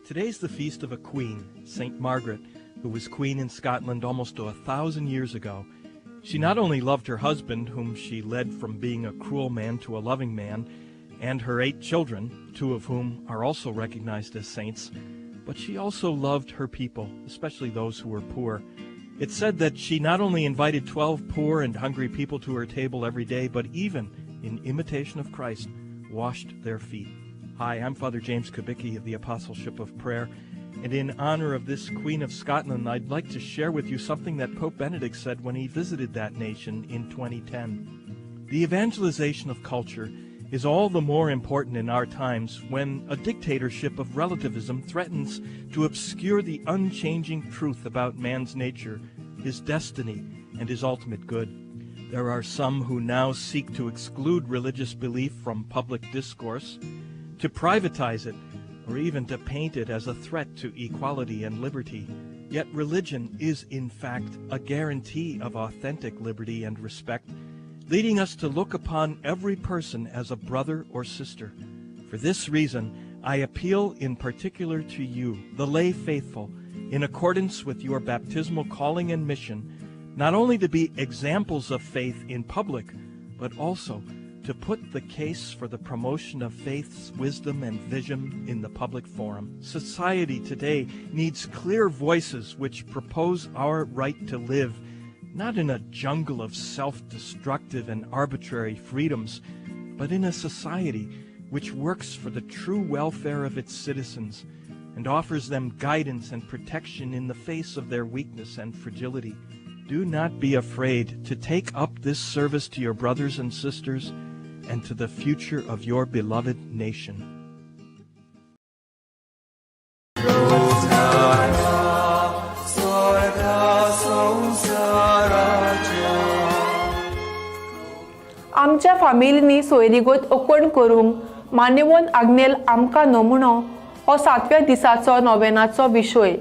Today's the feast of a queen, St. Margaret, who was queen in Scotland almost 1,000 years ago. She not only loved her husband, whom she led from being a cruel man to a loving man, and her 8 children, 2 of whom are also recognized as saints, but she also loved her people, especially those who were poor. It's said that she not only invited 12 poor and hungry people to her table every day, but even, in imitation of Christ, washed their feet. Hi, I'm Father James Kubicki of the Apostleship of Prayer, and in honor of this Queen of Scotland, I'd like to share with you something that Pope Benedict said when he visited that nation in 2010. The evangelization of culture is all the more important in our times when a dictatorship of relativism threatens to obscure the unchanging truth about man's nature, his destiny, and his ultimate good. There are some who now seek to exclude religious belief from public discourse, to privatize it, or even to paint it as a threat to equality and liberty. Yet religion is, in fact, a guarantee of authentic liberty and respect, leading us to look upon every person as a brother or sister. For this reason, I appeal in particular to you, the lay faithful, in accordance with your baptismal calling and mission, not only to be examples of faith in public, but also to put the case for the promotion of faith's wisdom and vision in the public forum. Society today needs clear voices which propose our right to live, not in a jungle of self-destructive and arbitrary freedoms, but in a society which works for the true welfare of its citizens and offers them guidance and protection in the face of their weakness and fragility. Do not be afraid to take up this service to your brothers and sisters and to the future of your beloved nation. आमच्या फामिलींनी सोयरीगत ओकण करूंक मान्यवंत आग्नेल आमकां नमुनो हो 7व्या दिसाचो नोवेनाचो विशय.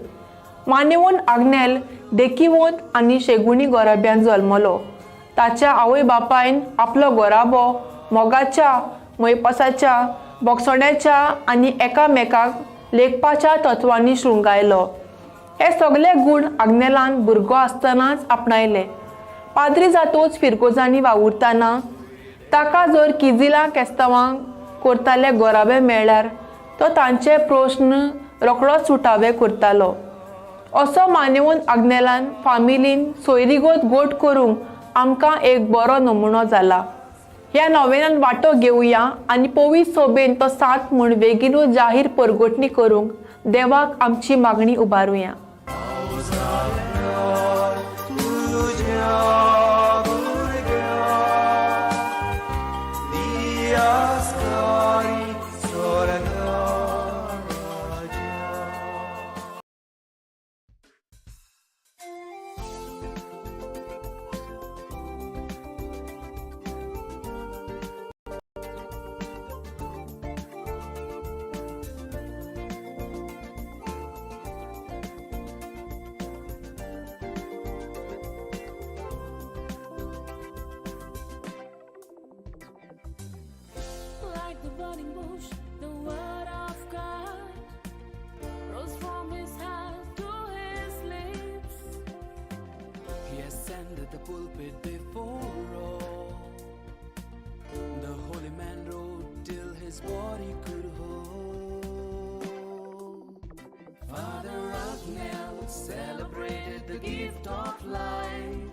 मान्यवंत आग्नेल देखीवंत आनी शेगुणी गोराब्यान जल्मलो. ताच्या आवय बापायन आपलो गोराबो मोगाच्या, मोयपासाच्या, बोगसण्याच्या आनी एकामेकाक लेखपाच्या तत्वांनी शृंगायलो. हे सगळे गूण आग्नेलान भुरगो आसतनाच आपणायले. पाद्री जातोच फिरगोजांनी वावुरतना ताका जर किजिलां केस्तांवांक करताले गोराबे मेळ्ळ्यार तो तांचे प्रश्न रोखडोच सुटावे करतालो. असो मान्यवंत आग्नेलान फामिलीन सोयरीगत गोट करूंक आमकां एक बरो नमुनो जाला. ह्या नोवेनान वांटो घेवया आनी पवित्र सोबेन तो सात म्हूण बेगीनूच जाहीर परगटणी करूंक देवाक आमची मागणी उबारुया. Like the burning bush, the word of God rose from his heart to his lips. He ascended the pulpit before all. The holy man wrote till his body could hold. Father Agnel celebrated the gift of life,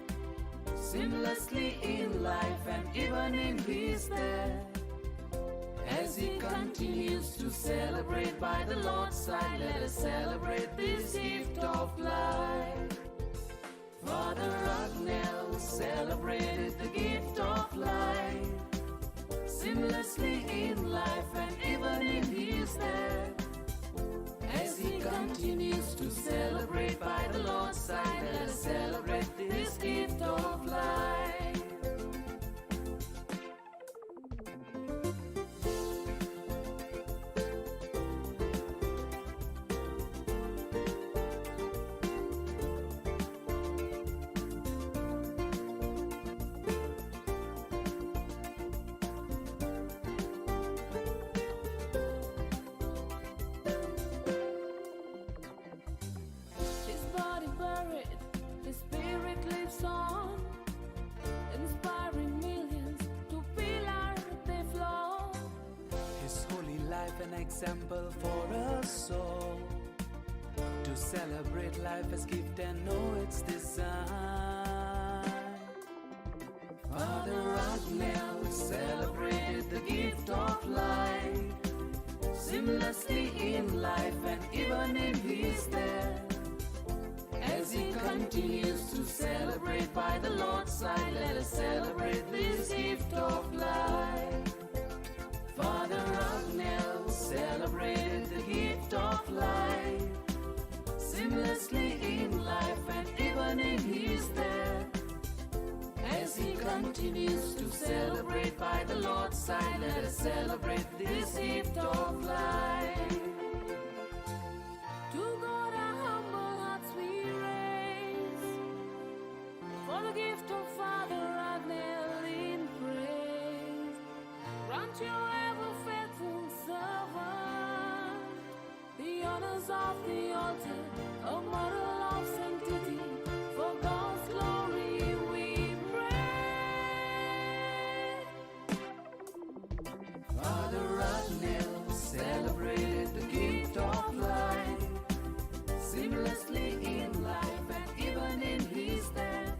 seamlessly in life and even in his death. As he continues to celebrate by the Lord's side, let us celebrate this gift of life. Father Agnel celebrated the gift of life, seamlessly in life and even in his death. As he continues to celebrate by the Lord's side, let us celebrate this gift of life. an example for us all to celebrate life as gift and know its design. Father Agnel celebrated the gift of life seamlessly in life and even in his death. As he continues to celebrate by the Lord's side, let us celebrate this gift of life. Father Agnel celebrated the gift of life seamlessly in life and even in his death. As he continues to celebrate by the Lord's side, let us celebrate this gift of life. To God our humble hearts we raise, for the gift of Father Agnel in praise. Grant your ever faithful servant the honors of the altar, a model of sanctity. For God's glory we pray. Father Agnel celebrated the gift of life seamlessly in life and even in his death.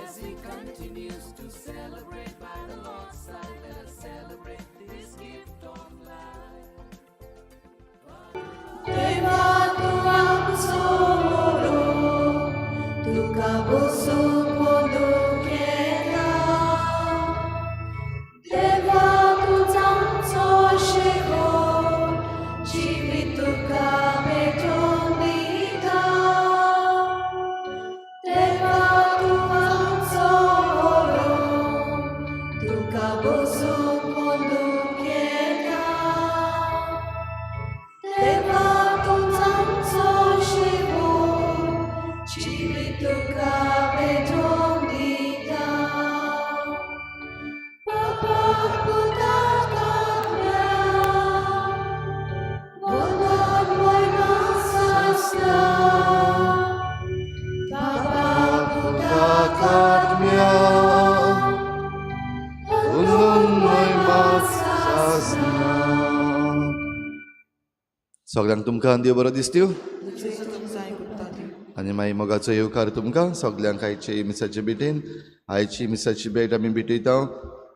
As he continues to celebrate by the Lord's side, let us celebrate this gift of life. देवा तूं आमचो मोरो, तुका बसूंक मोदूंक येता. देवा तूंच आमचो शेवट, जिवीत तुका भेटोवन दिता. देवा तूं आमचो मोरो, तुका बसूंक मोदूंक येता. देवा तूंच आमचो शेवट, जिवीत तुका भेटोवन दिता. बापा पुताक आत्म्याक, वंदन मोयमा सासना. बापा पुताक आत्म्याक, वंदन मोयमा सासना. सगळ्यांक तुमकां देव बरो दिसत्यो आनी मागीर मोगाचो येवकार तुमकां सगल्यांक आयचे मिसाचे भेटेन. आयची मिसाची भेट आमी भेटयता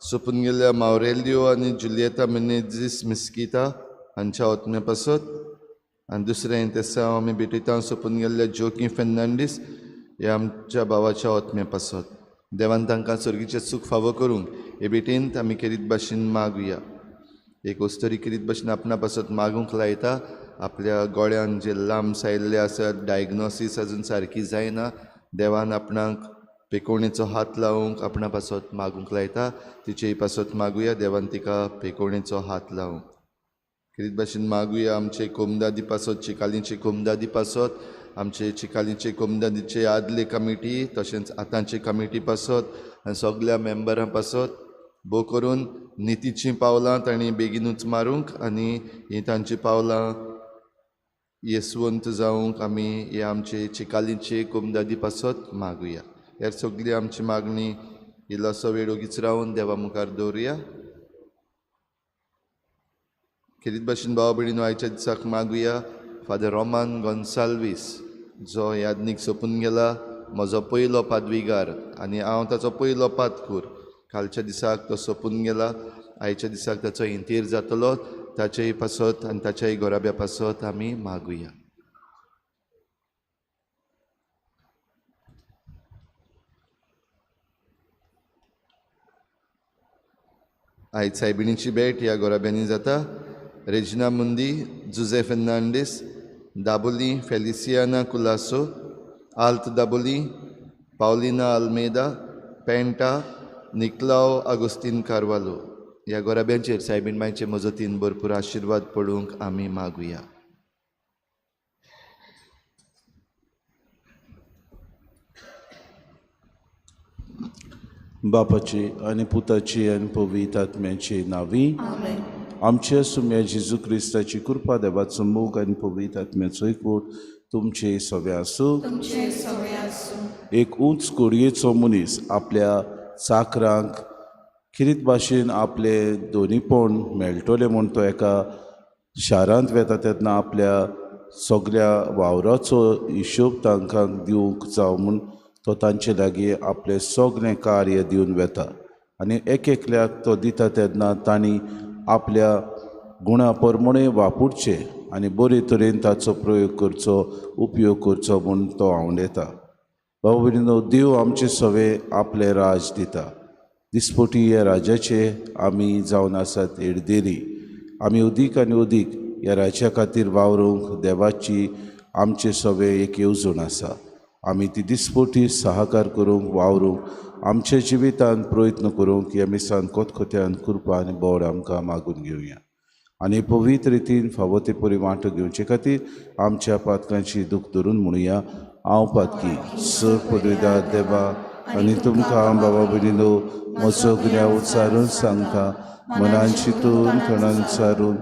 सोंपून गेल्ल्या मावरेलियो आनी जुलियता मिनेझीस मिस्किता हांच्या ओतम्या पासत. आनी दुसरें तेसांव आमी भेटयता सोंपून गेल्ल्या जोकी फेर्नांडीस ह्या आमच्या भावाच्या ओतम्या पासत. देवान तांकां सर्गीचें सूख फावो करूंक हे भेटेंत आमी केरीत भाशेन मागुया. एक वस्तरी केरीत भाशेन आपणा पासत मागूंक लायता. आपल्या गोळ्यान जे लांब आयिल्ले आसा, डायग्नोसीस अजून सारकी जायना, देवान आपणाक पेकोवणेचो हात लावंक आपणा पासत मागूंक लायता. तिचेय पासत मागुया, देवान तिका पेकोवणेचो हात लावंक. केरीत भाशेन मागुया आमचे कोमदादी पासत, चिकालीचे कोमदादी पासत, आमचे चिकालीचे कोमदादीचे आदले कमिटी तशेंच आतांचे कमिटी पासत आनी सगल्या मेंबरां पासत. भोव करून नितीचीं पावलां तांणी बेगीनूच मारूंक आनी हीं तांचीं पावलां येसवंत जावंक आमी हे आमचे चिकालीचे कोमदादी पासत मागुया. ह्या सगली आमची मागणी इल्लोसो वेळ ओगीच रावन देवा मुखार दवरुया. खेरीत भाशेन भाव भयणीनो आयच्या दिसाक मागुया फादर रोमान गोन्साल्वीस जो यादनीक सोंपून गेला, म्हजो पयलो पादविगार आनी हांव ताचो पयलो पादकूर. कालच्या दिसाक तो सोंपून गेला, आयच्या दिसाक ताचो इंतेर जातलो. ताचेय पासत आनी ताच्याय घराब्या पासत आमी मागुया. आयज सायबिणीची भेट ह्या घराब्यांनी जाता. रेजिना मुंदी, जुजे फेर्नांडीस, दाबोली फेलिसियाना कुलासो, आल्त दाबोली, पावलिना आल्मेदा, पेंटा, निकलाव आगोस्तीन कार्वालो. ह्या घराब्यांचेर सायबीण मायचे मजतीन भरपूर आशिर्वाद पडूंक आमी मागुया. बापाची आनी पुताची आनी पवित्र आत्म्याची नांवी. आमच्या सुम्या जेजू क्रिस्ताची कृपा, देवाचो मोग आनी पवित्र आत्म्याचो एकवट तुमचे सगळे आसूं. एक उंच कोडयेचो मनीस आपल्या चाकरांक खेरीत भाशेन आपलें दोनीपण मेळटलें म्हूण तो एका शारांत वेता तेन्ना आपल्या सगल्या वावराचो हिशोब तांकां दिवंक जावं म्हूण तो तांचे लागीं आपलें सगलें कार्य दिवन वेता आनी एक एकल्याक तो दिता तेन्ना तांणी आपल्या गुणा प्रमाणे वापरचें आनी बरे तरेन ताचो प्रयोग करचो, उपयोग करचो म्हूण तो आंवडेता। भाव भयणीनो, देव आमचे सवे आपलें राज दिता। दिसपटी ह्या राजाचे आमी जावन आसात एडदेरी। आमी अदीक आनी अदीक ह्या राज्या खातीर वावरूंक देवाची आमचे सवे एक येवजण आसा। आमी ती दिसपटी सहाकार करूंक वावरूंक आमच्या जिवितान प्रयत्न करूंक ह्या मिसान कोतकोत्यान कृपा आनी बोड आमकां मागून घेवया आनी पवित्र रितीन फावो ते परी वांटो घेवचे खातीर आमच्या पातकांची दूख धरून म्हणुया, हांव पातकी सर पदवीदार देवा आनी तुमकां बाबा भयणीनो म्हजो गुन्यांव उच्चारून सांगता, मनान चिंतून तोंडान उच्चारून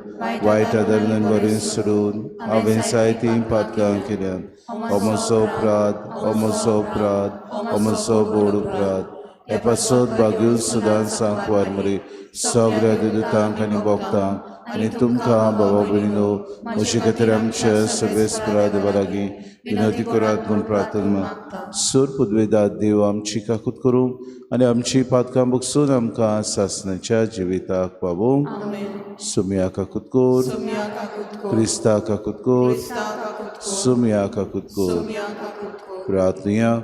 वायट आदरान बरें सोडून हांवें जायतीं पातकां केल्यात। हो म्हजो अपराध, हो म्हजो अपराध, हो म्हजो व्हड अपराध। हे पासत भाग्यून सुदान सांकवार मरे सगळ्या दुतांक आनी भक्तांक आनी तुमकां बाबा भयणीनो म्हजे खातीर आमच्या सर्वेस्परा देवा लागीं विनवती करात म्हूण प्रार्थना। सर पदवेदार देव आमची काकूत करूंक आनी आमची पातकां बगसून आमकां सासणाच्या जिविताक पावोवंक। सुमया काकूत कर, क्रिस्ता काकूत कर, सुमया काकूत कर। प्रार्थना।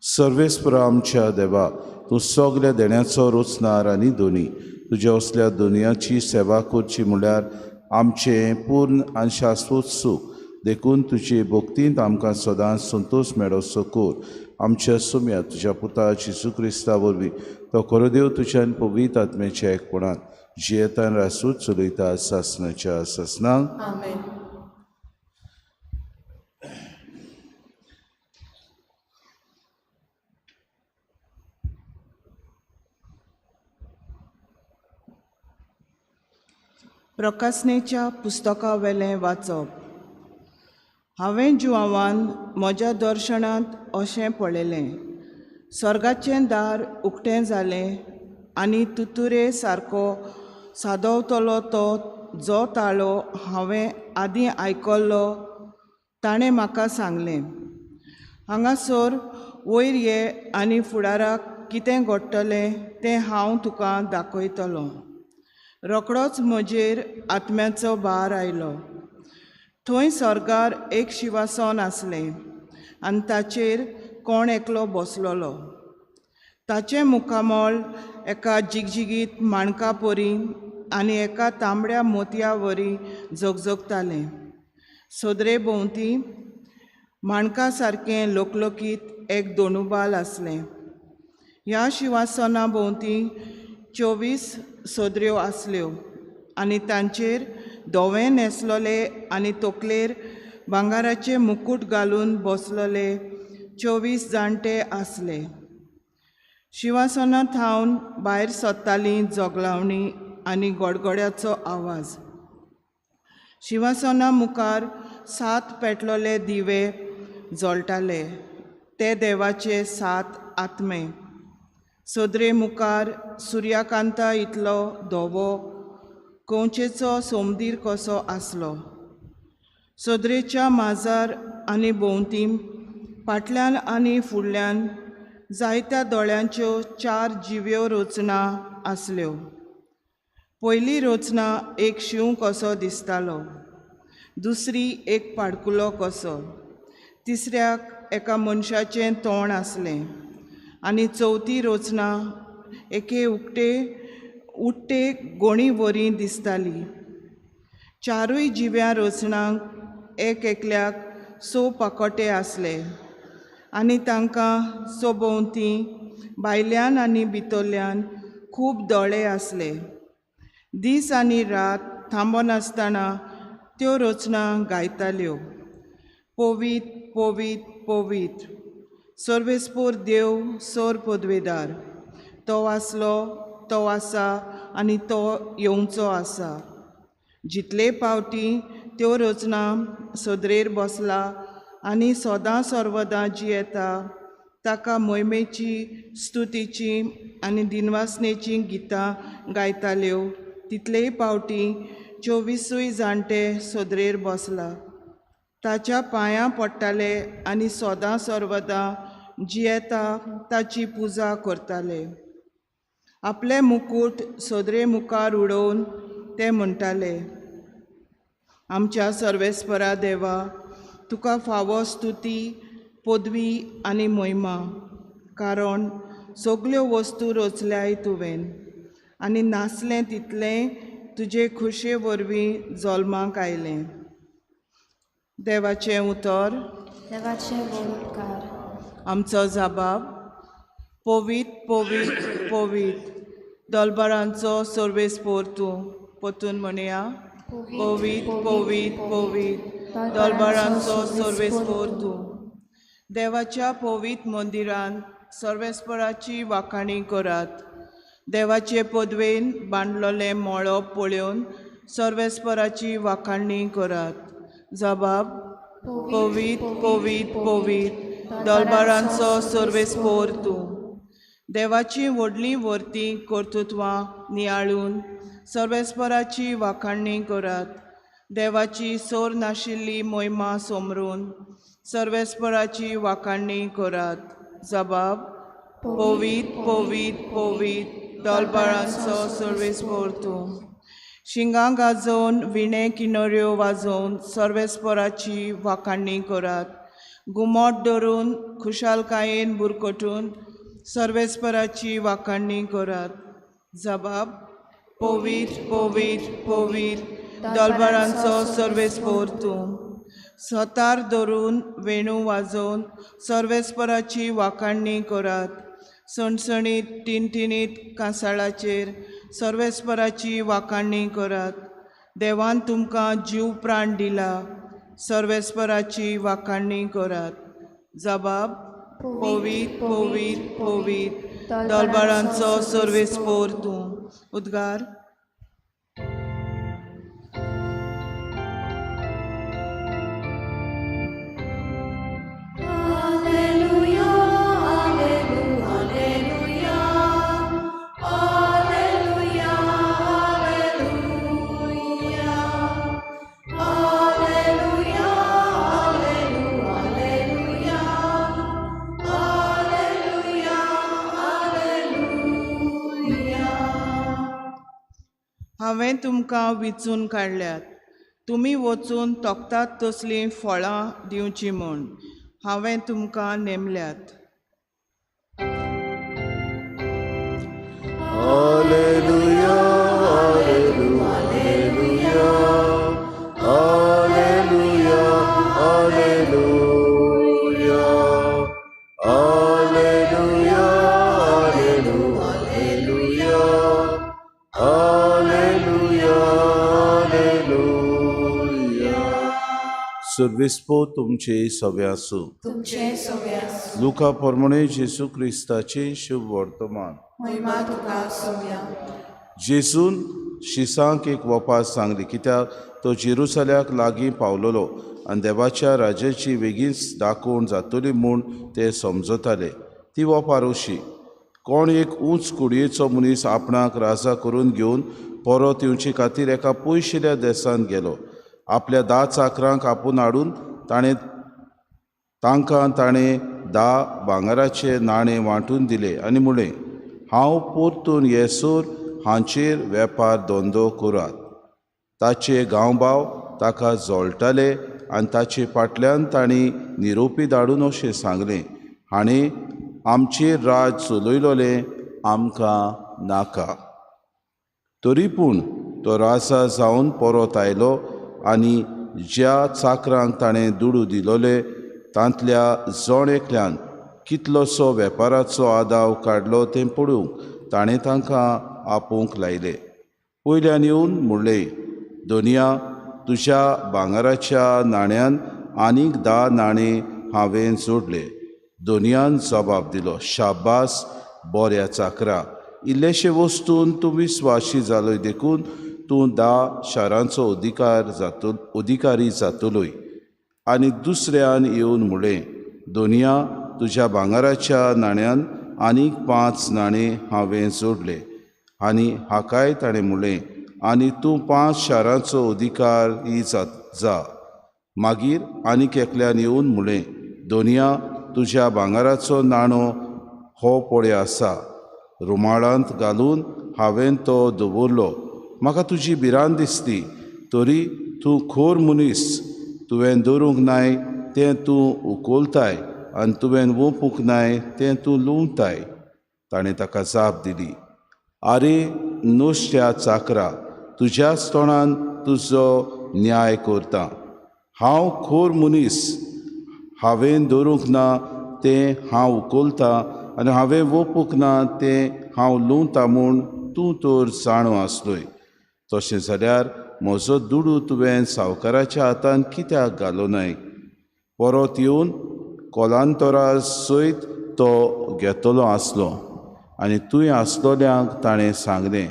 सर्वेस्परा आमच्या देवा, तूं सगल्या देण्याचो रचणार आनी दोनी, तुज्या असल्या दुनियाची सेवा करची म्हणल्यार आमचें पूर्ण आनी शाश्वत सूख, देखून तुजे भक्तींत आमकां सदांच संतोश मेळोसो कर। आमच्या सुम्या तुज्या पुता जेजू क्रिस्ता वरवीं तो खरो देव तुज्यान पवित्र आत्म्याच्या एकपणान जियेतान रासूच चलयता सासणाच्या सासणाक। प्रकासनेच्या पुस्तका वेलें वाचप। हांवें जुआवान म्हज्या दर्शनांत अशें पळयलें, स्वर्गाचें दार उक्तें जालें आनी तुतुरे सारको सादवतलो तो जो ताळो हांवें आदीं आयकल्लो ताणें म्हाका सांगलें, हांगासर वयर ये आनी फुडाराक कितें घडटलें तें हांव तुका दाखयतलो। रोकडोच म्हजेर आत्म्याचो भार आयलो। थंय स्वर्गार एक शिवासन आसलें आनी ताचेर कोण एकलो बसलोलो। ताचें मुखामळ एका जिगजिगीत माणका परी आनी एका तांबड्या मोतया वरी झगझगतालें। सदरे भोंवती माणका सारकें लोकलोकीत एक दोणुबाल आसलें। ह्या शिवासना भोंवती 24 सदऱ्यो आसल्यो आनी तांचेर धवें न्हेसलोले आनी तकलेर भांगराचे मुकूट घालून बसलोले 24 जाणटे आसले। शिवासना थावन भायर सरताली जोगलावणी आनी गडगड्याचो आवाज। शिवासना मुखार 7 पेटलोले दिवे जळटाले, ते देवाचे 7 आत्मे। सदरे मुखार सुर्यकांता इतलो धवो कंवचेचो सोमदीर कसो आसलो। सदरेच्या माजार आनी भोंवती फाटल्यान आनी फुडल्यान जायत्या दोळ्यांच्यो 4 जिव्यो रचना आसल्यो। पयली रचना एक शींव कसो दिसतालो, दुसरी एक पाडकुलो कसो, तिसऱ्याक एका मनशाचें तोंड आसलें आनी चवथी रचना एके उक्ते उडटे गोणी वरी दिसताली। 4 जिव्या रचणांक एक एकल्याक 6 पाकोटे आसले आनी तांकां सोभोंवती भायल्यान आनी भितरल्यान खूब दोळे आसले। दीस आनी रात थांबनासतना त्यो रचना गायताल्यो, पवीत पवीत पवीत सर्वेस्पोर देव सर पदवेदार, तो आसलो, तो आसा आनी तो येवचो आसा। जितले पावटी त्यो रचना सदरेर बसला आनी सदां सर्वदां जियेता ताका मोहिमेची, स्तुतीची आनी दिनवासनेची गितां गायताल्यो. तितलेय पावटी 24 जाणटे सदरेर बसला ताच्या पांयां पडटाले आनी सदां सर्वदां जियेता ताची पुजा करताले. आपले मुकूट सदरे मुखार उडोवन ते म्हणटाले, आमच्या सर्वेस्परा देवा, तुका फावो स्तुती, पदवी आनी महिमा, कारण सगल्यो वस्तू रचल्याय तुवें आनी नासलें तितलें तुजे खुशे वरवीं जल्माक आयलें. देवाचें उतर. देवाचें उपकार. आमचो जबाब. पवीत पवीत पवीत दलबरांचो सर्वेस्पोर तूं. परतून म्हणया, पवीत पवीत पवीत दलबरांचो सर्वेस्पोर तूं. देवाच्या पवीत मंदिरान सर्वेस्पराची वाखाणी करात. देवाचे पदवेन बांदलोलें मळब पळोवन सर्वेस्पराची वाखाणी करात. जबाब. पवीत पवीत पवीत दलबरांचो सर्वेस्पोर तूं. देवाची व्हडलीं व्हरतीं कर्तृत्वां नियाळून सर्वेस्पराची वाखाणी करात. देवाची सोर नाशिल्ली मोहिमा सोमरून सर्वेस्पराची वाखाणी करात. जबाब. पवीत पवीत पवीत दलबरांचो सर्वेस्पोर तूं. शिंगां गाजोवन, विणे किनोऱ्यो वाजोवन सर्वेस्पराची वाखाणी करात. घुमट धरून खुशालकायेन बुरकटून सर्वेस्पराची वाखाणी करात. जबाब. पवीत पवीत पवीत दलबरांचो सर्वेस्पोर तूं. सतार धरून, वेणू वाजोवन सर्वेस्पराची वाखाणी करात. सणसणीत टिनटिणीत कांसाळाचेर सर्वेस्पराची वाखाणी करात. देवान तुमकां जीव प्राण दिला, सर्वेस्पराची वाखाणी करात. जबाब. पवीत पवीत पवीत दलबरांचो सर्वेस्पोर तूं. उद्गार. हांवें तुमकां विचून काडल्यात, तुमी वचून तोखतात तसलीं फळां दिवचीं म्हूण हांवें तुमकां नेमल्यात. Alleluia, alleluia, alleluia, alleluia, alleluia, alleluia, alleluia, alleluia. सर्वेस्पो तुमचे सवे आसूं. तुमचे सवे आसूं. लुका प्रमाणे जेजू क्रिस्ताचें शुभ वर्तमान. महिमा तुका सोव्या. जेजून शिसांक एक वपास सांगली, कित्याक तो जेरुसल्याक लागीं पावलोलो आनी देवाच्या राज्याची वेगींच दाखोवण जातली म्हूण ते समजताले. ती वपार अशी, कोण एक उंच कुडयेचो मनीस आपणाक राजा करून घेवन परत येवचे खातीर एका पयशिल्ल्या देशांत गेलो. आपल्या 10 चाकरांक आपोवन हाडून ताणें तांकां 10 भांगराचे नाणे वांटून दिले आनी म्हणलें, हांव परतून येसर हांचेर वेपार धंदो करात. ताचे गांवभाव ताका जळटाले आनी ताचे फाटल्यान तांणी निरोपी धाडून अशें सांगलें, हाणें आमचेर राज चलयलोलें आमकां नाका. तरी पूण तो राजा जावन परत आयलो आनी ज्या चाकरांक ताणें दुडू दिलोले तांतल्या जण एकल्यान कितलोसो वेपाराचो आदाव काडलो तें पळोवंक ताणें तांकां आपोवंक लायले. पयल्यान येवन म्हणलें, दोनया, तुज्या भांगराच्या नाण्यान आनीक 10 नाणे हांवें जोडले. दोनयान जबाब दिलो, शाबास बऱ्या चाकरा, इल्लेशे वस्तून तूं विस्वाशी जालोय देखून तूं 10 शारांचो अधिकारी जातलोय. आनी दुसऱ्यान येवन म्हणलें, दोनया, तुज्या भांगराच्या नाण्यान आनीक 5 नाणे हांवें जोडले. आनी हाकाय ताणें म्हणलें, आनी तूं 5 शारांचो अधिकारी जा. मागीर आनीक एकल्यान येवन म्हणलें, दोनया, तुज्या भांगराचो नाणो हो पळय आसा, रुमाळांत घालून हांवें तो दवरलो. म्हाका तुजी भिरांत दिसली, तरी तूं खोर मनीस, तुवें दवरूंक नाय तें तूं उखलताय आनी तुवें वोपूंक नाय तें तूं लुंवताय. ताणें ताका जाप दिली, आरे नुस्त्या चाकरा, तुज्याच तोंडान तुजो न्याय करता. हांव खोर मनीस, हांवें दवरूंक ना तें हांव उखलतां आनी हांवें वोपूंक ना तें हांव लुंवता म्हूण तूं तर जाणो आसलोय. तशें जाल्यार म्हजो दुडू तुवें सावकाराच्या हातान कित्याक घालो नाय? परत येवन कोलांतरा सयत तो घेतलो आसलो. आनी तुवें आसलोल्यांक ताणें सांगलें,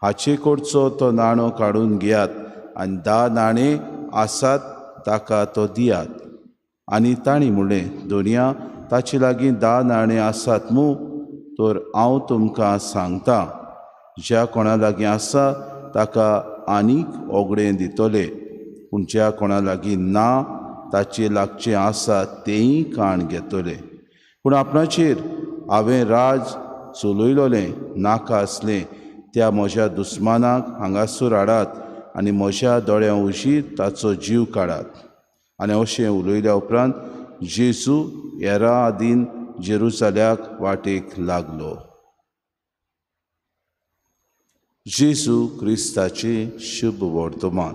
हाचे कडचो तो नाणो काडून घेयात आनी 10 नाणे आसात ताका तो दियात. आनी तांणी म्हणलें, दोनया, ताचे लागीं 10 नाणे आसात मू, तर हांव तुमकां सांगता, ज्या कोणा लागीं आसा ताका आनीक ओगडें दितले, पूण ज्या कोणा लागीं ना ताचे लागचें आसा तेंय काण घेतले. पूण आपणाचेर हांवें राज चलयलोलें नाका आसलें त्या म्हज्या दुस्मानाक हांगासर हाडात आनी म्हज्या दोळ्यां उशीर ताचो जीव काडात. आनी अशें उलयल्या उपरांत जेजू हेरां आदीन जेरुजाल्याक वाटेक लागलो. जेजू क्रिस्ताचें शुभ वर्तमान.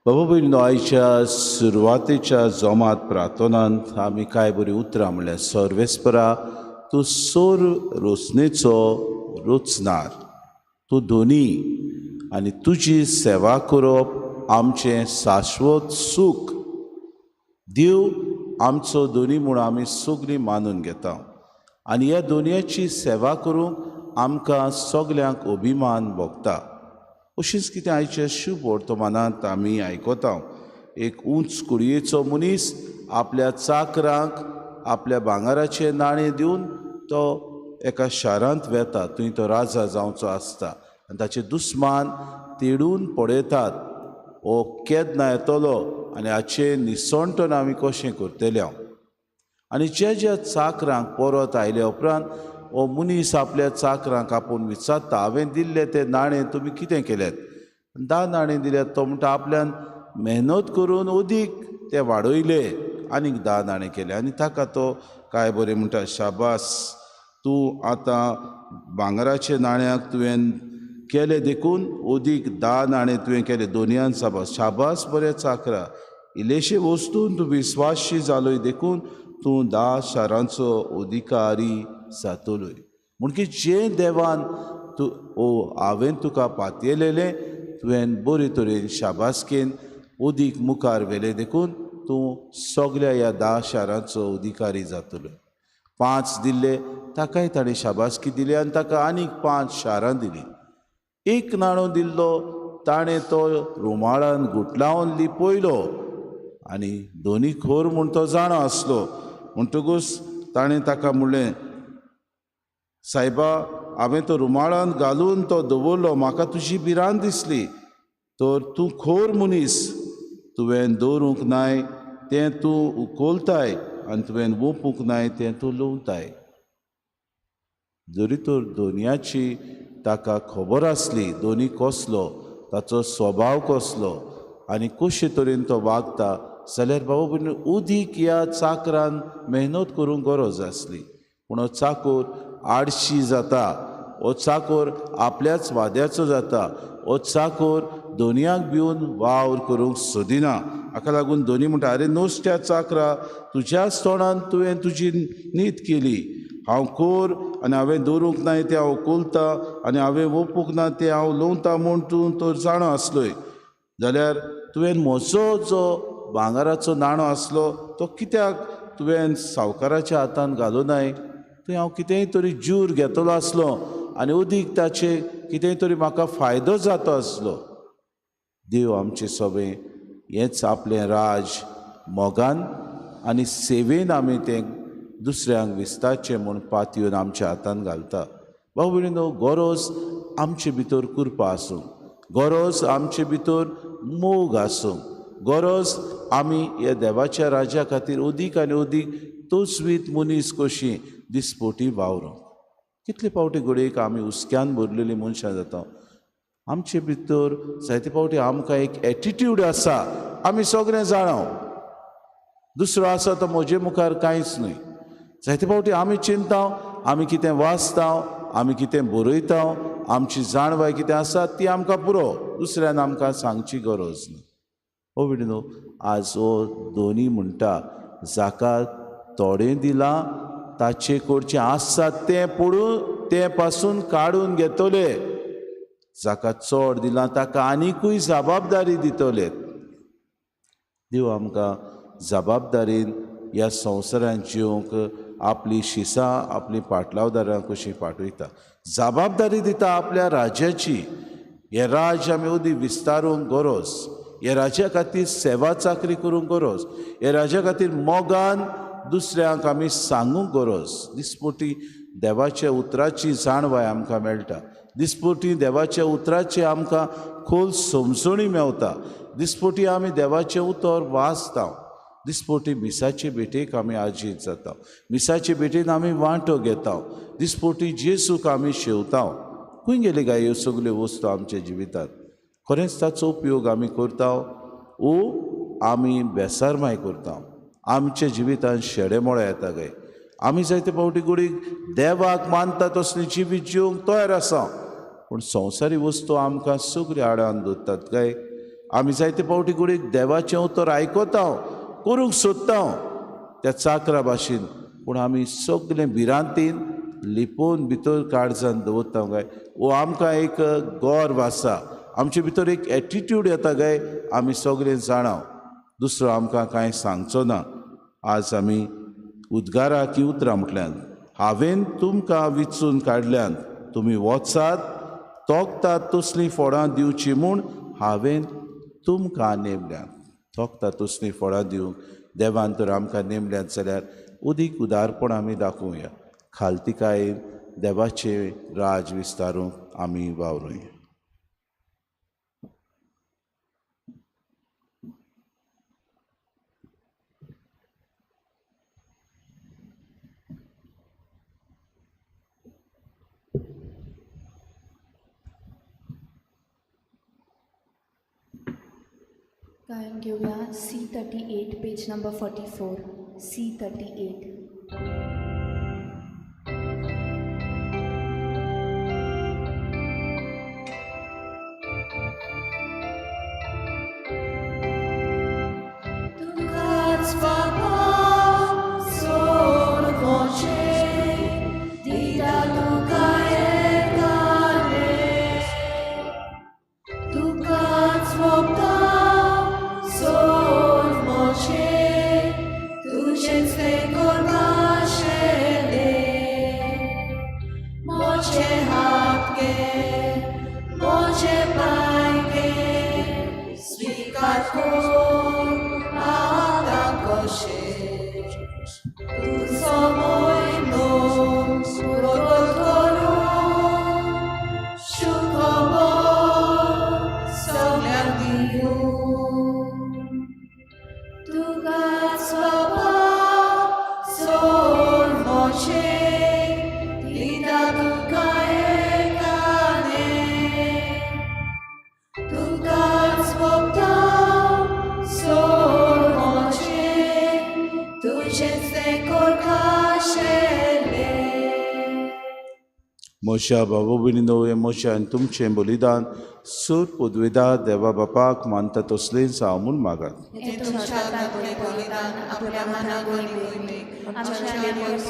बाबा भयणीनो, आयच्या सुरवातेच्या जोमात प्रार्थनांत आमी कांय बरीं उतरां म्हणल्यार, सर्वेस्परा, तूं सोर रोसणेचो रोचणार, तूं दोनी आनी तुजी सेवा करप आमचें शाश्वत सूख. देव आमचो दोनी म्हूण आमी सगळीं मानून घेता आनी ह्या दोनयाची सेवा करूंक आमकां सगल्यांक अभिमान भोगता. अशीच कितें आयच्या शुभ वर्तमानांत आमी आयकता. एक उंच कुडयेचो मनीस आपल्या चाकरांक आपल्या भांगराचें नाणें दिवन तो एका शारांत वेता, थंय तो राजा जावचो आसता आनी ताचे दुस्मान तेडून पळयतात, हो केन्ना येतलो आनी हाचें निसणटन आमी कशें करतले. आनी ज्या ज्या चाकरांक परत आयल्या उपरांत हो मनीस आपल्या चाकरांक आपोवन विचारता, हांवें दिल्लें तें नाणें तुमी कितें केल्यात? 10 नाणें दिल्यात. तो म्हणटा आपल्यान मेहनत करून अदीक ते वाडयले, आनीक 10 नाणें केले. आनी ताका तो काय बरें म्हणटा, शाबास, तूं आतां भांगराचे नाण्याक तुवें केलें देखून अदीक 10 नाणें तुवें केलें, दोनयान शाबास, शाबास बरें चाकरा, इल्लेशे वस्तून तूं विस्वाशी जालोय देखून तूं 10 शारांचो अधिकारी जातलोय. म्हणकी जें देवान तूं ओ हांवें तुका पातयेलेलें तुवें बरे तरेन शाबासकेन अदीक मुखार व्हेलें देखून तूं सगल्या ह्या 10 शारांचो अधिकारी जातलो. 5 दिल्ले ताकाय ताणें शाबासकी दिली आनी ताका आनीक 5 शारां दिलीं. 1 नाणो दिल्लो ताणें तो रुमाळान गुटलावन लिपयलो आनी दोनी खोर म्हूण तो जाणो आसलो. म्हणटकूच ताणें ताका म्हणलें, सायबा, हांवें तो रुमाळान घालून तो दवरलो, म्हाका तुजी भिरांत दिसली, तर तूं खोर मनीस, तुवें दवरूंक नाय तें तूं उखलताय आनी तुवें वोपूंक नाय तें तूं लुंवताय. जरी तर दोनयाची ताका खबर आसली, दोनी कसलो, ताचो स्वभाव कसलो आनी कशे तरेन तो वागता, जाल्यार बाबा भयणीनो अदीक ह्या चाकरान मेहनत करूंक गरज आसली. पूण हो चाकोर आडशी जाता, हो चाकोर आपल्याच वाद्याचो जाता, हो चाकोर दोनयाक भिवन वावर करूंक सोदिना. हाका लागून दोनी म्हणटा, आरे नुस्त्या चाकरा, तुज्याच तोंडान तुवें तुजी नीत केली, हांव कोर आनी हांवें दवरूंक नाय तें हांव कोलता आनी हांवें वोपूंक ना तें हांव लुंवता म्हूण तूं तर जाणो आसलोय, जाल्यार तुवें म्हजो जो भांगराचो नाणो आसलो तो कित्याक तुवें सावकाराच्या हातान घालूं नाय? थंय हांव कितेंय तरी ज्यूर घेतलो आसलो आनी अदीक ताचे कितेंय तरी म्हाका फायदो जाता आसलो. देव आमचे सोबें हेंच आपलें राज मोगान आनी सेवेन आमी तें दुसऱ्यांक विस्तारचें म्हूण पातयेवन आमच्या हातान घालता. भाव भयणीनो, गरज आमचे भितर कृपा आसूं, गरज आमचे भितर मोग आसूं, गरज आमी ह्या देवाच्या राज्या खातीर अदीक आनी अदीक तोचवीत मनीस कशी दिसपोटी वावरूंक. कितले फावटी घडयेक आमी हुस्क्यान भरलेली मनशां जाता. आमचे भितर जायते फावटी आमकां एक एटिट्यूड आसा, आमी सगळें जाणा, दुसरो आसा तो म्हजे मुखार कांयच न्हय. जायते फावटी आमी चिंता, आमी कितें वाचता, आमी कितें बरयता, आमची जाणवाय कितें आसा ती आमकां पुरो, दुसऱ्यान आमकां सांगची गरज ना. ओ भयणीनो, आज हो दोनी म्हणटा, जाका थोडें दिलां ताचे कडचें आसा तें पडून तें पासून काडून घेतले, जाका चड दिलां ताका आनिकूय जबाबदारी दितले. देव आमकां जबाबदारीन ह्या संवसारांत जिवंक आपली शिसां आपली पाटलावदारां कशी पाठयता, जबाबदारी दिता आपल्या राज्याची. हें राज्य आमी अदी विस्तारूंक गरज, ह्या राज्या खातीर सेवा चाकरी करूंक गरज, ह्या राज्या खातीर मोगान दुसऱ्यांक आमी सांगूंक गरज. दिसपोटी देवाच्या उतराची जाणवाय आमकां मेळटा, दिसपोटी देवाच्या उतराची आमकां खोल समजणी मेवता, दिसपोटी आमी देवाचें उतर वाचता, दिसपोटी मिसाचे भेटेक आमी आजीत जाता, मिसाचे भेटेन आमी वांटो घेता, दिसपोटी जेसूक आमी शेवता. खंय गेली काय ह्यो सगल्यो वस्तू आमच्या जिवितांत? खरेंच ताचो उपयोग आमी करता ओ आमी बेसारमाय करता? आमच्या जिवितांत शेडेमोळे येता काय? आमी जायते फावटी गुडीक देवाक मानता तसलें जिवीत जिवंक तयार आसा, पूण संवसारी वस्तू आमकां सगळ्यो आडान दवरतात काय? आमी जायते फावटी गुडीक देवाचें उतर आयकता, करूंक सोदता त्या चाकरा भाशेन, पूण आमी सगळें भिरांतीन लिपोवन भितर काळजान दवरता काय? वो आमकां एक गर्व आसा, आमचे भितर एक एटिट्यूड येता काय? आमी सगळें जाणा, दुसरो आमकां कांय सांगचो ना. आज आमी उद्गाराक ही उतरां म्हटल्यान, हांवें तुमकां विचून काडल्यान, तुमी वचात तोखतात तसलीं फळां दिवची म्हूण हांवें तुमकां नेमल्यात. तोखतात तसलीं फळां दिवंक देवान तर आमकां नेमल्यात जाल्यार अदीक उदारपण आमी दाखोवया, खालतिकायेन देवाचें राज विस्तारूंक आमी वावरुया. गायन घेवया C38 page number 44 C38. तुकाच बाबा सोड मोचे दिता तुका एकाले, तुकाच वोगता सोड मोचे तुजेच तें करपाशेलें, मोचे हात गे मोचे पांय गे स्विकार कर आतां कशें तुजो म्हयनो प्रगट करून शुखबर सगल्यांक दिवं. तुकाच बाबा सोड मोचे दिता तुका एकाने, तुकाच वोगता सोड मोचे तुजेच तें करपाशेलें. म्हज्या बाबा भयणीनो, हें म्हजें आनी तुमचें बलिदान सूर पुदवेदा देवा बापाक मानता तसलेंच हांव म्हूण मागात. हें तुमच्या हातांतलें बलिदान आपल्या मनाक आनी मोहिमेक आमच्या आनी देवाक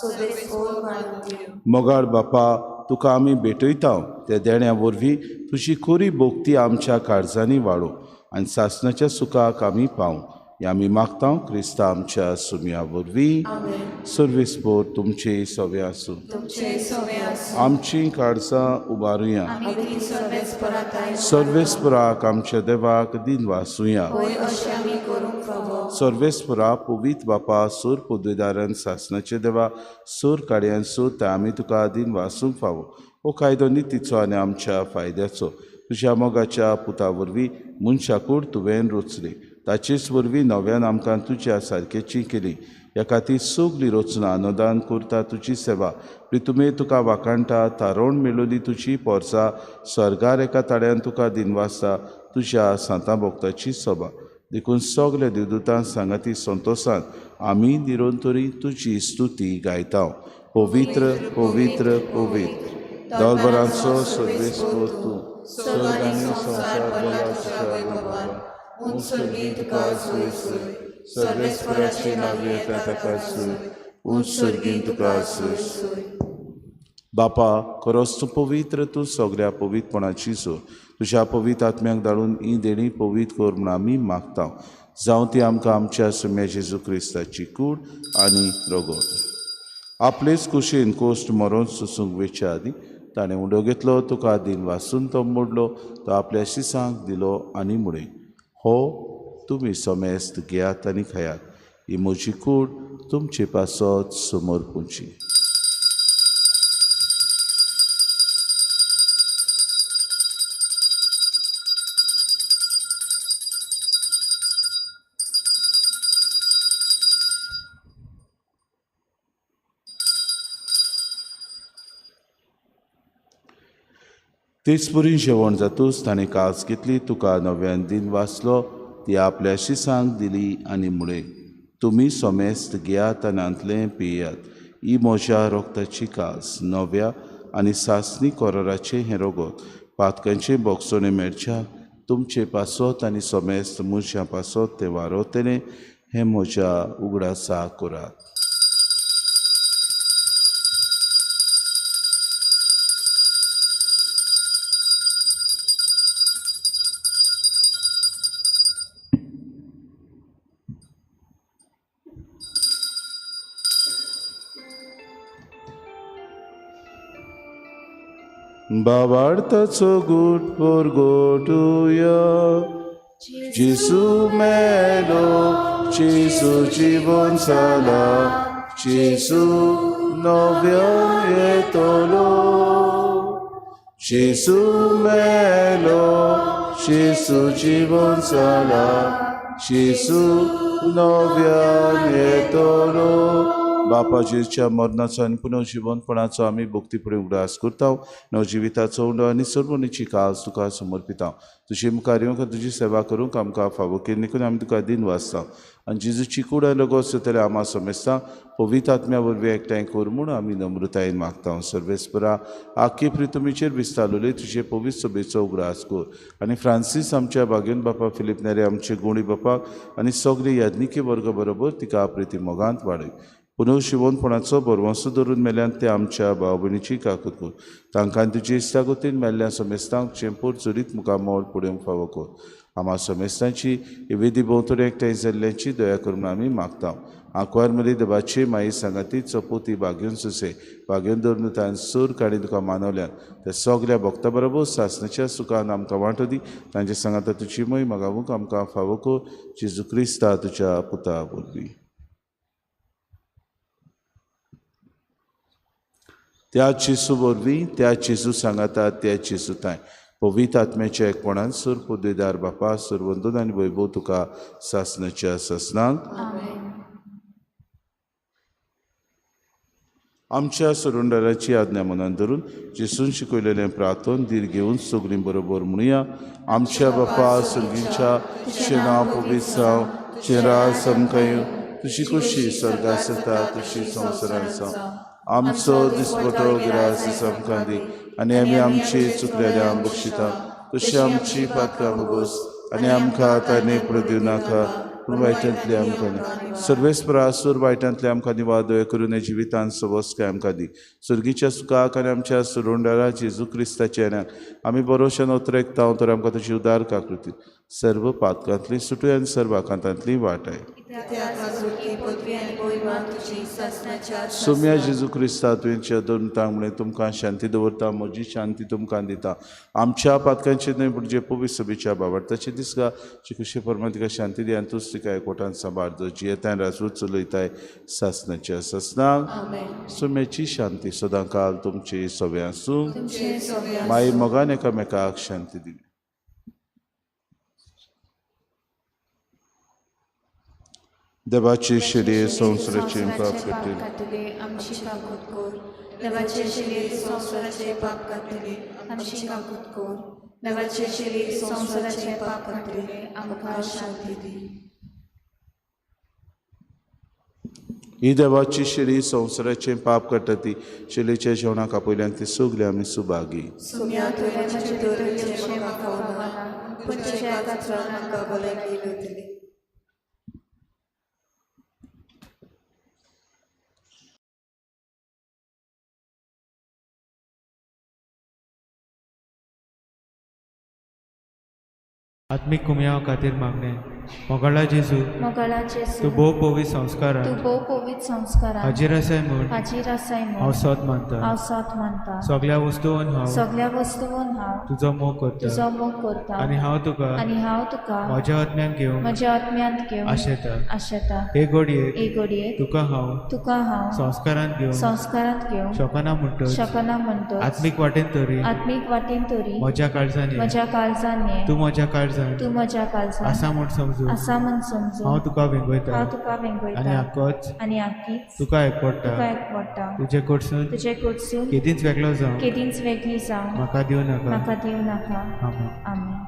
सोबेस्पोर मानून दिवं. मोगाळ बापा, तुका आमी भेटयता त्या देण्या वरवीं तुजी खरी भक्ती आमच्या काळजांनी वाडो आनी सासणाच्या सुखाक आमी पावूं. हें आमी मागता क्रिस्ता आमच्या सुमया वरवीं. सर्वेस्पोर तुमचे सवे आसूं. आमची काळजां उबारुया. सर्वेस्पराक आमच्या देवाक दिन वासुया. सर्वेस्परा पवित्र बापा सूर पदवीदारान सासनाचे देवा सूर काडयान सूर ते आमी तुका दिन वासूंक फावो. हो कायदो नितीचो आनी आमच्या फायद्याचो. तुज्या मोगाच्या पुता वरवीं मनशाकूड तुवें रचली, ताचेच वरवीं नव्यान आमकां तुज्या सारकेची केली. ह्या खातीर सगली रचना अनुदान करता तुजी सेवा. प्रितुमे तुका वाखाणटा तारोण मेळोली तुजी पोरसा सर्गार एका ताड्यान तुका दिनवासता तुज्या सांतां भोक्ताची सभा. देखून सगल्या देवदूतां सांगाती संतोसान आमी निरंतरी तुजी स्तुती गायता. पवित्र पवित्र पवित्र दलबरांचो सर्वेस्पोर तूं, सर्ग आनी संवसार भरला तुज्या वैभवान. उंच स्वर्गी तुका सूय सूय, सर्वेस्पराचे नांव येता ताका सूय, उंच स्वर्गीन तुका सूय सूय. बापा खरोच तूं पवित्र, तूं सगल्या पवित्रपणाची सो. तुज्या पवित्र आत्म्याक धाडून ही देणी पवित्र कर म्हूण आमी मागता. जावं ती आमकां आमच्या सुम्या जेजू क्रिस्ताची कूड आनी रगत. आपलेच कुशीन कोश्ट मरोन सोसूंक वेच्या आदीं ताणें उडो घेतलो, तुका दिन वासून तो मोडलो, तो आपल्या शिसांक दिलो आनी म्हळें, हो तुमी समेस्त घेयात आनी खायात, ही म्हजी कूड तुमचे पासत समर्पूची. तेच परी जेवण जातूच ताणें कास घेतली, तुका नव्यान दिन वाचलो, ती आपल्या शिसांक दिली आनी म्हळें, तुमी समेस्त घेयात आनी हांतलें पियात, ही म्हज्या रोगताची कास नव्या आनी सासणी कोराराचें हें रोगत पातकांचें बोगसणें मेळच्या तुमचे पासत आनी समेस्त मनशां पासत तें वारोतलें, हें म्हज्या उगडासा करात. बाबार्थाचो गूट परगटुया. जेजू मेलो, जेजू जिवन जाला, जेजू नव्यान येतलो. जेजू मेलो, जेजू जिवन जाला, जेजू नव्यान येतलो. बापा जेजूच्या मरणाचो आनी पुनर्जिवनपणाचो आमी भक्तीपणी उगडास करता. नवजिविताचो उंडो आनी सर्वणीची कास तुका समर्पिता. तुजे मुखार येवंक तुजी सेवा करूंक आमकां फावो केली देखून आमी तुका दिन वाचता. आनी जेजूची कूड आनी रगत जातलें आमा समेस्ता पवित्र आत्म्या वरवीं एकठांय कर म्हूण आमी नम्रतायेन मागता. सर्वेस्परा आखी प्रितुमीचेर विस्तारलेली तुजे पवित्र सभेचो उगडास कर आनी फ्रांसीस आमच्या भाग्यन बापा, फिलीप नेरे आमचे गुणी बापाक आनी सगळे याज्ञिकी वर्ग बरोबर तिका प्रिती मोगांत वाडय. पुनर्जिवनपणाचो भरवंसो धरून मेल्यान ते आमच्या भाव भयणीची काकूत कर. तांकां तुजी इश्टागतीन मेल्ल्या समेस्तांक चेंपूर चडीत मुखामोल पुडोवंक फावो कर. आमा समेस्तांची वेदी भोंवतणी एकठांय जाल्ल्याची दया करून आमी मागता. आंकवार मदीं देवाची माई सांगाती चपोती बागेवन सुसे बागेवन धरून तांणी सूर काडी तुका मानवल्यान त्या सगल्या भक्ता बरोबर सासणाच्या सुखान आमकां वांटो दी. तांचे सांगाता तुजी मोय मागावूंक आमकां फावो कर. जेजू क्रिस्ता तुज्या पुता वरवीं. त्या जेजू वरवीं, त्या जेजू सांगाता, त्या जेजू तांय पवित्र आत्म्याच्या एकपणान सूर पदवीदार बापा सुरवंदन आनी वैभव तुका सासणाच्या सासणाक. आमच्या सरुंडराची आज्ञा मनान धरून जेजून शिकयलेलें प्रार्थन धीर घेवन सगळीं बरोबर म्हणुया. आमच्या बापा सर्गीच्या, तुजें नांव पवित्र जावं, तुजें राज आमकां येवं, तुजी खुशी स्वर्गांत जाता तशी संवसारांत जावं. आमचो दिसपटो गिरास आमकां दी आनी आमी आमची चुकलेल्या बक्षिता तशी आमची पातकां भोगोस आनी आमकां ताणे पडूं दिवं नाका, पूण वायटांतली आमकां न्ही. सर्वेस्परा सूर वायटांतले आमकां निवार दया करून जिवितान सवस्काय आमकां दी. सुर्गीच्या सुखाक आनी आमच्या सुरुंडारा जेजू क्रिस्ताच्या येण्याक आमी बरोवशेन उतरेकता तर आमकां तुजी उदार काकृती सर्व पातकांतली सुटूय आनी सर्व आकांतांतली वाटाय. सोम्या जेजू क्रिस्ता तुवें दोन म्हळें तुमकां शांती दवरता, म्हजी शांती तुमकां दिता. आमच्या पातकांचे न्हय पूण जे पवित्र सभेच्या बाबडताचे दिसका जी खुशी प्रमाण तिका शांती दी आनी तूच तिका एकवटान सांबाळ जो जियेताय राजवट चलयताय सासनाच्या सासनाक. सोम्याची शांती सदां काल तुमची सगळें आसूं. माई मोगान एकामेकाक शांती दिली. देवाची शिरी संवसाराचे पाप काडटले आमची काकूत कर. देवाचे शिरी संवसाराचे पाप काडटले आमची काकूत कर. देवाचे शिरी संवसाराचे पाप काडटले आमकां शांती दी. ही देवाची शिरी संवसाराचे पाप काडटा ती शिलेच्या जेवणाक आपयल्यान ती सगळी आमी सुभागी. सुम्या तुवें म्हजे भितर येवचें म्हाका फावना, पूण तुज्या एका उतरान म्हाका भलायकी मेळटली. आत्मीक कुमयाव खातीर मागणें. मोगाळा जेजू, मोगाळा जेजू, तूं भोव पवित्र संस्कारान तूं भोव पवित्र संस्कारान हाजीर आसाय म्हूण हाजीर आसाय म्हूण हांव सत मानता. हांव सत मानता. सगळ्या वस्तून हांव सगळ्या वस्तून हांव तुजो मोग करता तुजो मोग करता आनी हांव तुका आनी हांव तुका म्हज्या आत्म्यान घेवन म्हज्या आत्म्यांत घेवन आशेता. आशेता. हे घडयेक हे घडयेक तुका हांव तुका हांव संस्कारांत घेवन संस्कारांत घेवन शकना म्हणटच शकना म्हणटच आत्मीक वाटेन तरी आत्मीक वाटेन तरी म्हज्या काळजान म्हज्या काळजान ये तूं म्हज्या काळजान तूं म्हज्या काळजान आसा म्हूण समजून आसा म्हूण समजून हांव तुका वेंगयता हांव तुका वेंगयता आनी आकोच आनी आकीच तुका एकवडटा तुका एकवडटा. तुजे कडसून तुजे कडसून केदींच वेगळो जावं केदींच वेगळी जावं म्हाका दिवं नाका. म्हाका दिवं नाका. आमेन. आमेन.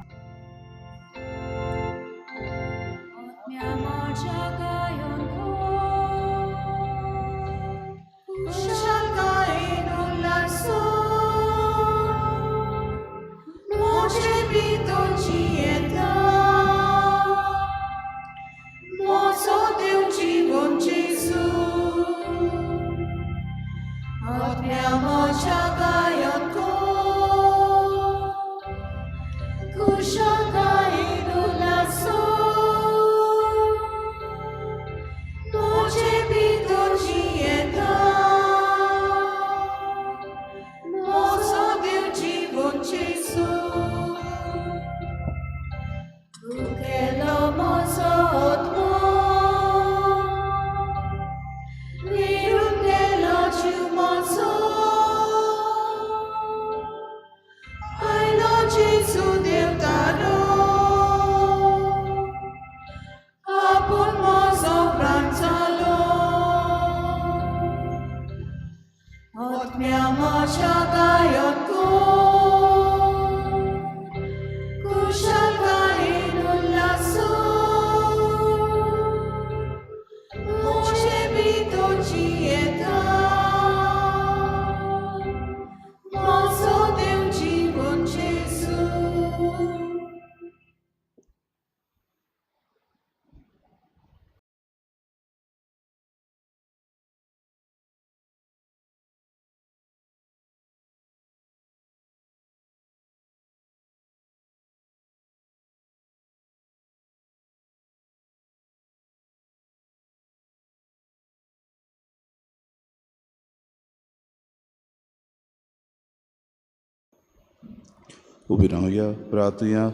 उबी रावया प्रार्थुया.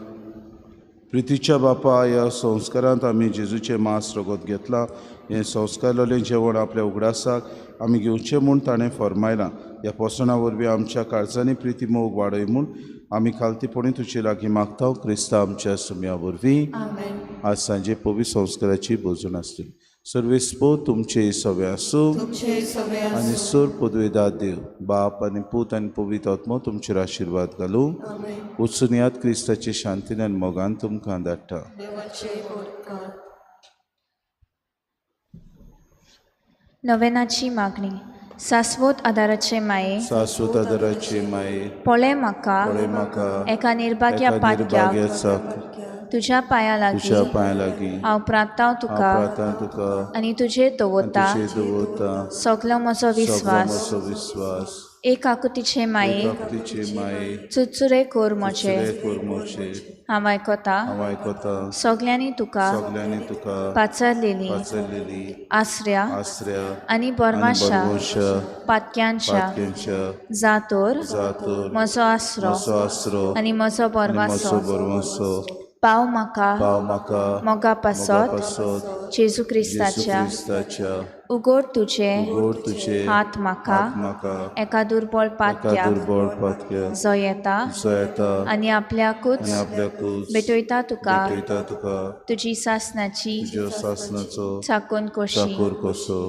प्रितीच्या बापा, ह्या संस्कारांत आमी जेजूचें मांस रगत घेतलां. हें संस्कारलेलें जेवण आपल्या उगडासाक आमी घेवचें म्हूण ताणें फर्मायलां. ह्या पोसणा वरवीं आमच्या काळजांनी प्रिती मोग वाडय म्हूण आमी खालतीपणी तुजे लागीं मागता. क्रिस्ता आमच्या सुम्या वरवीं. आज सांजे पवित्र संस्काराची भोजन आसतली. सर्वेस्पो तुमचे सगळे आसूं आनी सोर पदवेदार देव बाप आनी पूत आनी पवित्र आत्मो तुमचेर आशिर्वाद घालूं. वचून याद क्रिस्ताचे शांतीन आनी मोगान तुमकां धाडटा. नवेनाची मागणी. शाश्वत आदाराचे माये, शाश्वत आदाराचे माये, पळय म्हाका पळय म्हाका एका निर्भाग्या पातक्याक तुज्या पांयां तुज्या लागीं पांयां लागीं हांव प्रार्थांव हांव तुका प्रार्थना तुका आनी तुजेर आनी दवरता तुजेर दवरता सगलो म्हजो सगलो विस्वास. म्हजो विस्वास. एक आकुतीचे माये एकाकुतीचे माये चुरचुरे कर म्हजे. चुरचुरे कर म्हजे. हांव आयकता हांव आयकता सगल्यांनी तुका सगल्यांनी तुका पाचारलेली पाचारलेली आसऱ्या आसऱ्या आनी आनी बरमाशा बरवशा पातक्यांच्या पातक्यांच्या जातोर जातोर म्हजो आसरो म्हजो आसरो आनी म्हजो आनी बरवासो म्हजो बरवासो. पाव म्हाका पाव म्हाका मोगा पासत मोगा पासत जेजू जेजू क्रिस्ताच्या क्रिस्ताच्या उगड तुजे उगड तुजे हात म्हाका हात म्हाका एका दुर्बळ एका पातक्याक दुर्बळ पातक्याक जो येता जो येता आनी आपल्याकूच आनी आपल्याकूच भेटयता तुका भेटयता तुका तुजी सासनाची तुज्या सासनाचो चाकून कशी चाकूर कसो.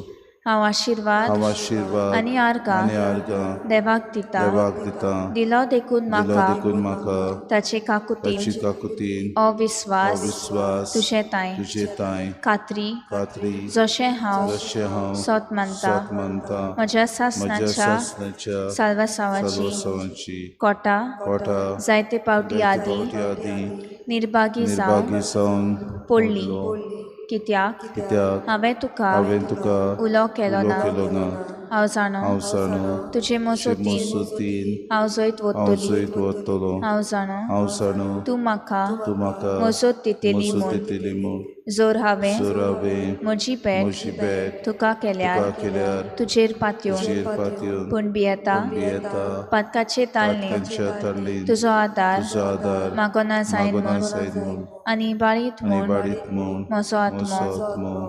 हांव आशिर्वाद हांव आशिर्वाद आनी आर्गां आनी आर्गां देवाक दिता. देवाक दिता. दिलो देखून दिलो म्हाका देखून म्हाका ताचे काकुतीन ताची काकुतीन अविस्वास अविस्वास तुजे तांय तुजे तांय खात्री खात्री जशें हांव जशें हांव सोत मानता सोत मानता म्हज्या म्हज्या सासनाच्या सासनाच्या साल्वासांवाची साल्वासांवाची कोटा कोटा जायते फावटी जायते आदीं फावटी आदीं निर्भागी जावन निर्भागी जावन पडली. पडलो. कित्याक कित्याक हांवें तुका हांवें तुका उलो केलो उलो ना. केलो ना. हांव जाणो हांव जाणो तुजे तुजे मसोतीन मसोतीन हांव जैत हांव वतली. जैत वतलो. हांव जाणो हांव जाणो तूं म्हाका तूं म्हाका मजत दितली मजत म्हूण. दितली म्हूण. जर हांवें जर हांवें म्हजी भेट म्हजी भेट तुका केल्यार तुका केल्यार तुजेर पातयेवन तुजेर पातयेवन पूण भियेता पूण भियेता पातकाचे ताळणेन पातकांच्या ताळणेन तुजो आदार तुजो आदार मागना जायत मागना म्हूण जायत म्हूण आनी बाळीत आनी म्हूण बाळीत म्हूण म्हजो आत्मो म्हजो आत्मो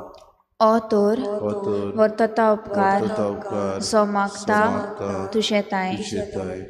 ओ तर हो तर वर्तता उपकार वर्तता उपकार जो मागता जो मागता तुजे तांय. तुजे तांय.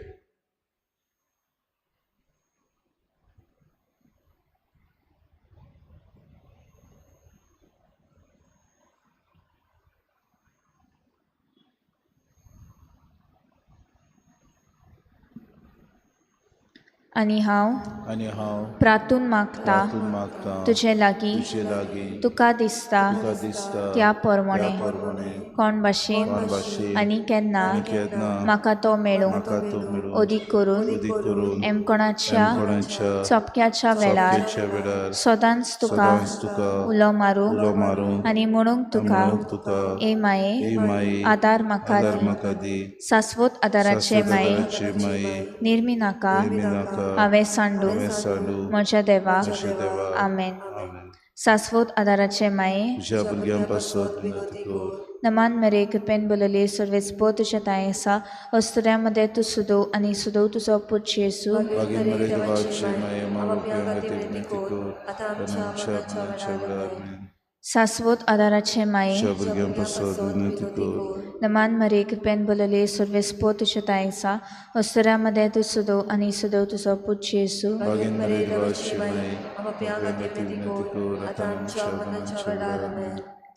आनी हांव आनी हांव प्रातून मागता प्रार्थून मागता तुजे लागीं तुजे लागीं तुका दिसता तुका दिसता त्या परमणे त्या परमणे कोण भाशेन कोण भाशेन आनी केन्ना आनी केन्ना म्हाका तो मेळूंक म्हाका तो मेळूंक अदीक करून अदीक करून एमकोणाच्या एमकोणाच्या चोपक्याच्या वेळार चोपक्याच्या वेळार सदांच तुका सदांच तुका उलो मारूंक उलो मारूंक आनी म्हणूंक तुका म्हणूंक तुका ए माये ए माये आदार म्हाका आदार दी. म्हाका दी. सास्वत आदाराचे शाश्वत माये आदाराचे माये निर्मी नाका निर्मी नाका हांवें सांडू हांवें सांडू म्हज्या देवाक. म्हज्या देवाक. आमेन. आमेन. सास्वत आदाराचे माये तुज्या भुरग्यां पासत विनंती कर. नमान मरे कृपेन बोलले सर्वेच पो तुज्या तांय आसा अस्तुऱ्यां मदें तूं सुदोव आनी सुदोव तुजो पूत जेजू. मागीर मरे देवाचे माये मागोवप्यां खातीर विनंती कर आतां आमच्या मरणाच्या वेळार. आमेन. सास्वत आदाराचे माये तुज्या भुरग्यां पासत विनंती कर. नमान मरे कृपेन बोलले सर्वेच पो तुज्या तांय आसा अस्तुऱ्यां मदें तूं सुदोव आनी सुदोव तुजो पूत जेजू. मागीर मरे देवाचे माये मागोवप्यां खातीर विनंती कर आतां आमच्या मरणाच्या वेळार. आमेन.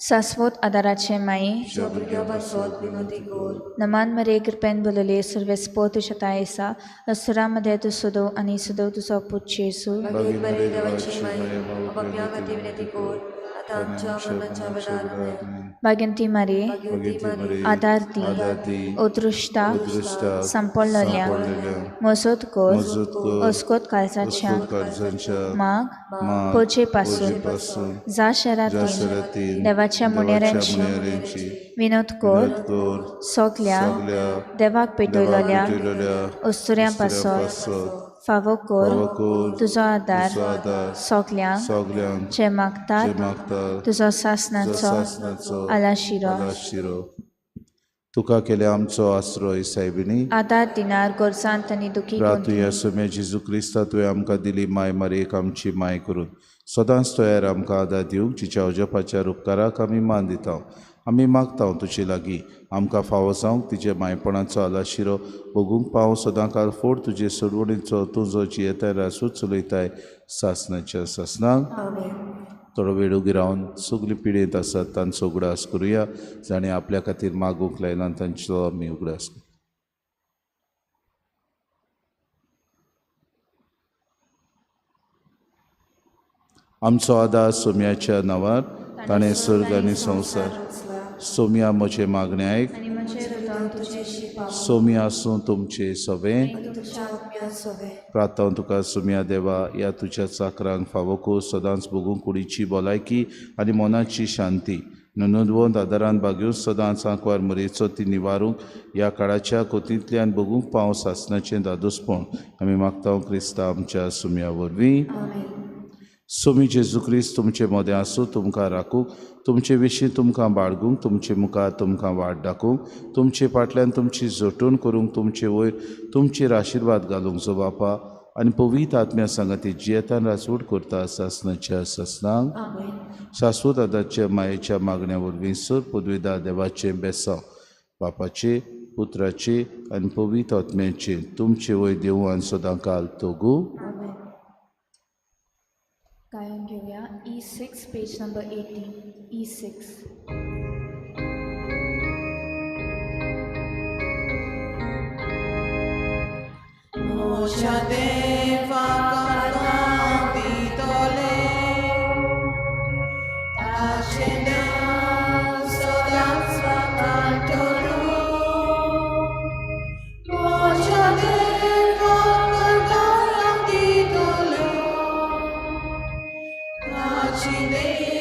सास्वत आदाराचे माये तुज्या भुरग्यां पासत विनंती कर. नमान मरे कृपेन बोलले सर्वेच पो तुज्या तांय आसा अस्तुऱ्यां मदें तूं सुदोव आनी सुदोव तुजो पूत जेजू. मागीर मरे देवाचे माये मागोवप्यां खातीर विनंती कर आतां आमच्या मरणाच्या वेळार. आमेन. भाग्यंती मारये भाग्यवती मारये आदार दी आदार दी अदृश्टा अदृश्टाक सांपडलेल्या सांपडलेल्या मजत कर मजत कर अस्कोत काळजाच्या अस्कोत काळजाच्या माग माग पोजे पासून पासून जा जा शहरातील शहरातील देवाच्या देवाच्या मुनेरांची मुनेरांची विनोद कर विनोद कर सगल्या सगल्या देवाक देवाक पेटयलेल्या पेटयलेल्या अस्तुऱ्यां पासत पासत फावो कर फावो कर तुजो आदार तुजो आदार सगल्यांक सगल्यांक जे मागतात जे मागतात तुजो तुजो सासनाचो सासनाचो आलाशिरो. आलाशिरो. तुका केल्या आमचो आश्रय सायबिणी आदार दिनार गरजांत आनी दुखी प्रातुया सोम्या जेजू क्रिस्ता तुवें आमकां दिली माय मारयेक आमची माय करून सदांच तयार आमकां आदार दिवंक जिच्या अजपाच्या उपकाराक आमी मान दिता. आमी मागता तुजे लागीं आमकां फावो जावंक तिजे मायपणाचो आलाशिरो भोगूंक पाव सदांकाल फोड तुजे सोडवणीचो तूं जो जियेताय रासूच चलयताय सासनाच्या सासनाक. थोडो वेळ उगी रावन सगळी पिडेंत आसात तांचो उगडास करुया जाणें आपल्या खातीर मागूंक लायला तांचो आमी उगडास करुया. आमचो आदार सोम्याच्या नांवार ताणें सर्ग आनी संवसार. सोम्या म्हजें मागणें आयक. सोम्या आसूं तुमचें सवें. तुमच्या आत्म्या सोवे. प्रार्थना तुका सुमया देवा, ह्या तुज्या चाकरांक फावो करून सदांच भोगूंक कुडीची भलायकी आनी मनाची शांती नोंदवंत आदारान बागेवन सदांच आंकवार मरेचो ती निवारूंक ह्या काळाच्या कोतींतल्यान भोगूंक पावं सासणाचें दादोसपण आमी मागता क्रिस्ता आमच्या सुमया वरवीं. सोमी जेजू क्रिस्त तुमचे मदें आसूं, तुमकां राखूंक, तुमचे विशीं तुमकां बाळगूंक, तुमचे मुखार तुमकां वाट दाखोवंक, तुमचे फाटल्यान तुमची जटवण करूंक, तुमचे वयर तुमचेर आशिर्वाद घालूंक, जो बापा आनी पवित्र आत्म्या सांगाती जियेतान राजवट करता सासणाच्या सासणांक. शाश्वत आदाच्या मायेच्या मागण्या वरवीं सर पदवीदार देवाचें बेसांव बापाचे, पुत्राचे आनी पवित्र आत्म्याचे तुमचे वयर देवू आनी सदां काल तोगू. गायन घेवया E6 page number 18. E6. म्हज्या देवाक हांव दितलें, ताचें नांव सदांच वाखाणटलो. म्हज्या देवाक हांव दितलो, ताची देव